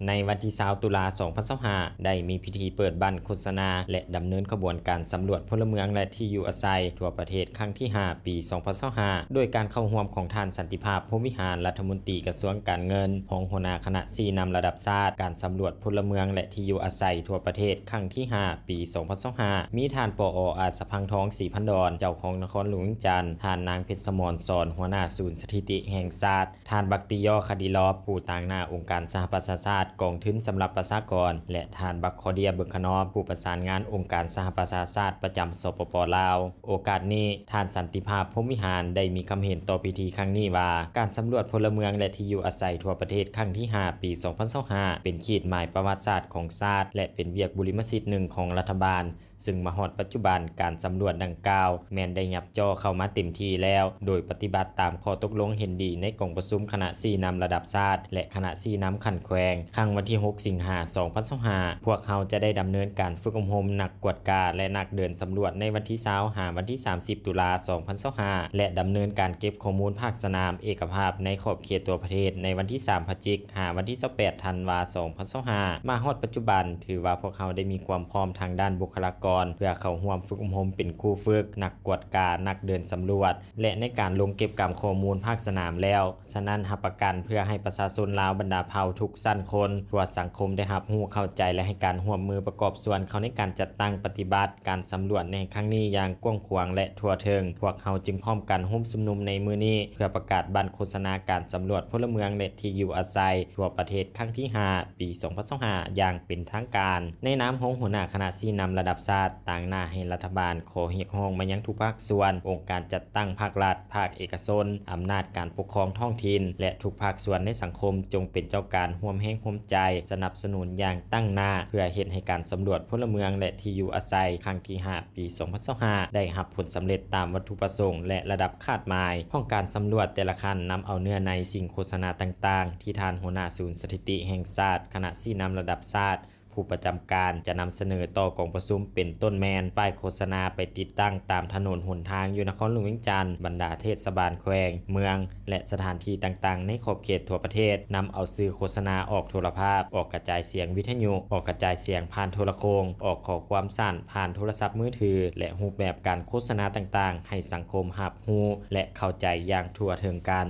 ໃນວັນທີຊາວ ຕຸລາ ສອງພັນຊາວຫ້າ ໄດ້ມີພິທີເປີດບັ້ນໂຄສະນາ ແລະ ດຳເນີນຂະບວນການສຳຫຼວດພົນລະເມືອງ ແລະ ທີ່ຢູ່ອາໄສທົ່ວປະເທດຄັ້ງທີຫ້າ ປີສອງພັນຊາວຫ້າ ໂດຍການເຂົ້າຮ່ວມຂອງທ່ານ ສັນຕິພາບ ພົມວິຫານ ລັດຖະມົນຕີກະຊວງການເງິນ, ຮອງຫົວໜ້າຄະນະຊີ້ນຳລະດັບຊາດ ການສຳຫຼວດພົນລະເມືອງ ແລະ ທີ່ຢູ່ອາໄສທົ່ວປະເທດຄັ້ງທີຫ້າ ປີສອງພັນຊາວຫ້າ ມີທ່ານ ປອ ອາດສະພັງທອງ ສີພັນດອນ ເຈົ້າຄອງນະຄອນຫຼວງວຽງຈັນ, ທ່ານນາງ ເພັດສະໝອນ ສອນ ຫົວໜ້າສູນສະຖິຕິແຫ່ງຊາດ, ທ່ານ ບັກຕິຍໍ ຄະດີລອບ ຜູ້ຕາງໜ້າອົງການສະຫະປະຊາຊາດກອງທຶນສຳລັບປະຊາກອນ ແລະ ທ່ານ ບັກຄໍເດຍ ເບິ່ງຂະໜອບ ຜູ້ປະສານງານອົງການສະຫະປະຊາຊາດປະຈຳ ສປປ ລາວ. ໂອກາດນີ້, ທ່ານ ສັນຕິພາບ ພົມວິຫານ ໄດ້ມີຄຳເຫັນຕໍ່ພິທີຄັ້ງນີ້ວ່າ ການສຳຫຼວດພົນລະເມືອງ ແລະ ທີ່ຢູ່ອາໄສທົ່ວປະເທດຄັ້ງທີຫ້າ ປີສອງພັນຊາວຫ້າ ເປັນຂີດໝາຍປະຫວັດສາດຂອງຊາດ ແລະ ເປັນວຽກບຸລິມະສິດໜຶ່ງຂອງລັດຖະບານ, ຊຶ່ງມາຮອດປັດຈຸບັນ ການສຳຫຼວດດັ່ງກ່າວແມ່ນໄດ້ຫຍັບຈໍ່ເຂົ້າມາເຕັມທີ່ແລ້ວ, ໂດຍປະຕິບັດຕາມຂໍ້ຕົກລົງເຫັນດີໃນກອງປະຊຸມຄະນະຊີ້ນຳລະດັບຊາດ ແລະ ຄະນະຊີ້ນຳຂັ້ນແຂວງ ຄັ້ງວັນທີຫົກ ສິງຫາ ສອງພັນຊາວຫ້າ. ພວກເຮົາຈະໄດ້ດຳເນີນການຝຶກອົບຮົມນັກກວດກາ ແລະ ນັກເດີນສຳຫຼວດໃນວັນທີຊາວ ຫາວັນທີສາມສິບ ຕຸລາ ສອງພັນຊາວຫ້າ ແລະ ດຳເນີນການເກັບຂໍ້ມູນພາກສະໜາມເອກະພາບໃນຂອບເຂດທົ່ວປະເທດໃນວັນທີສາມ ພະຈິກ ຫາວັນທີຊາວແປດ ທັນວາ ສອງພັນຊາວຫ້າ. ມາຮອດປັດຈຸບັນ, ຖືວ່າພວກເຮົາໄດ້ມີຄວາມພ້ອມທາງດ້ານບຸກຄະລາກອນ ເພື່ອເຂົ້າຮ່ວມຝຶກອົບຮົມເປັນຄູຝຶກ, ນັກກວດກາ, ນັກເດີນສຳຫຼວດ ແລະ ໃນການລົງເກັບກຳຂໍ້ມູນພາກສະໜາມແລ້ວ. ສະນັ້ນ, ຮັບປະກັນເພື່ອໃຫ້ປະຊາຊົນລາວບັນດາເຜົ່າທຸກຊັ້ນຄົນ ທົ່ວສັງຄົມໄດ້ຮັບຮູ້ເຂົ້າໃຈ ແລະ ໃຫ້ການຮ່ວມມືປະກອບສ່ວນເຂົ້າໃນການຈັດຕັ້ງປະຕິບັດການສຳຫຼວດໃນຄັ້ງນີ້ຢ່າງກວ້າງຂວາງ ແລະ ທົ່ວເຖິງ. ພວກເຮົາຈຶ່ງພ້ອມກັນໂຮມຊຸມນຸມໃນມື້ນີ້ ເພື່ອປະກາດບັ້ນໂຄສະນາການສຳຫຼວດພົນລະເມືອງ ແລະ ທີ່ຢູ່ອາໄສທົ່ວປະເທດຄັ້ງທີຫ້າ ປີສອງພັນຊາວຫ້າ ຢ່າງເປັນທາງການ. ໃນນາມຮອງຫົວໜ້າຄະນະຊີ້ນຳລະດັບຊາດ, ຕາງໜ້າໃຫ້ລັດຖະບານຂໍຮຽກຮ້ອງມາຍັງທຸກພາກສ່ວນ, ອົງການຈັດຕັ້ງພາກລັດ, ພາກເອກະຊົນ, ອຳນາດການປົກຄອງທ້ອງຖິ່ນ ແລະ ທຸກພາກສ່ວນໃນສັງຄົມ ຈົ່ງເປັນເຈົ້າການຮ່ວມແຮງຮ່ວມໃຈສະໜັບສະໜູນຢ່າງຕັ້ງໜ້າ ເພື່ອເຮັດໃຫ້ການສຳຫຼວດພົນລະເມືອງ ແລະ ທີ່ຢູ່ອາໄສຄັ້ງທີຫ້າ ປີສອງພັນຊາວຫ້າ ໄດ້ຮັບຜົນສຳເລັດຕາມວັດຖຸປະສົງ ແລະ ລະດັບຄາດໝາຍ. ຫ້ອງການສຳຫຼວດແຕ່ລະຂັ້ນນຳເອົາເນື້ອໃນສິ່ງໂຄສະນາຕ່າງໆ ທີ່ທ່ານຫົວໜ້າສູນສະຖິຕິແຫ່ງຊາດ, ຄະນະຊີ້ນຳລະດັບຊາດ, ຜູ້ປະຈຳການຈະນຳສະເໜີຕໍ່ກອງປະຊຸມ ເປັນຕົ້ນແມ່ນປ້າຍໂຄສະນາໄປຕິດຕັ້ງຕາມຖະໜົນຫົນທາງຢູ່ນະຄອນຫຼວງວຽງຈັນ, ບັນດາເທດສະບານແຂວງ, ເມືອງ ແລະ ສະຖານທີ່ຕ່າງໆໃນຂອບເຂດທົ່ວປະເທດ, ນຳເອົາສື່ໂຄສະນາອອກໂທລະພາບ, ອອກກະຈາຍສຽງວິທະຍຸ, ອອກກະຈາຍສຽງຜ່ານໂທລະໂຄ່ງ, ອອກຂໍ້ຄວາມສັ້ນຜ່ານໂທລະສັບມືຖື ແລະ ຮູບແບບການໂຄສະນາຕ່າງໆ ໃຫ້ສັງຄົມຮັບຮູ້ ແລະ ເຂົ້າໃຈຢ່າງທົ່ວເຖິງກັນ.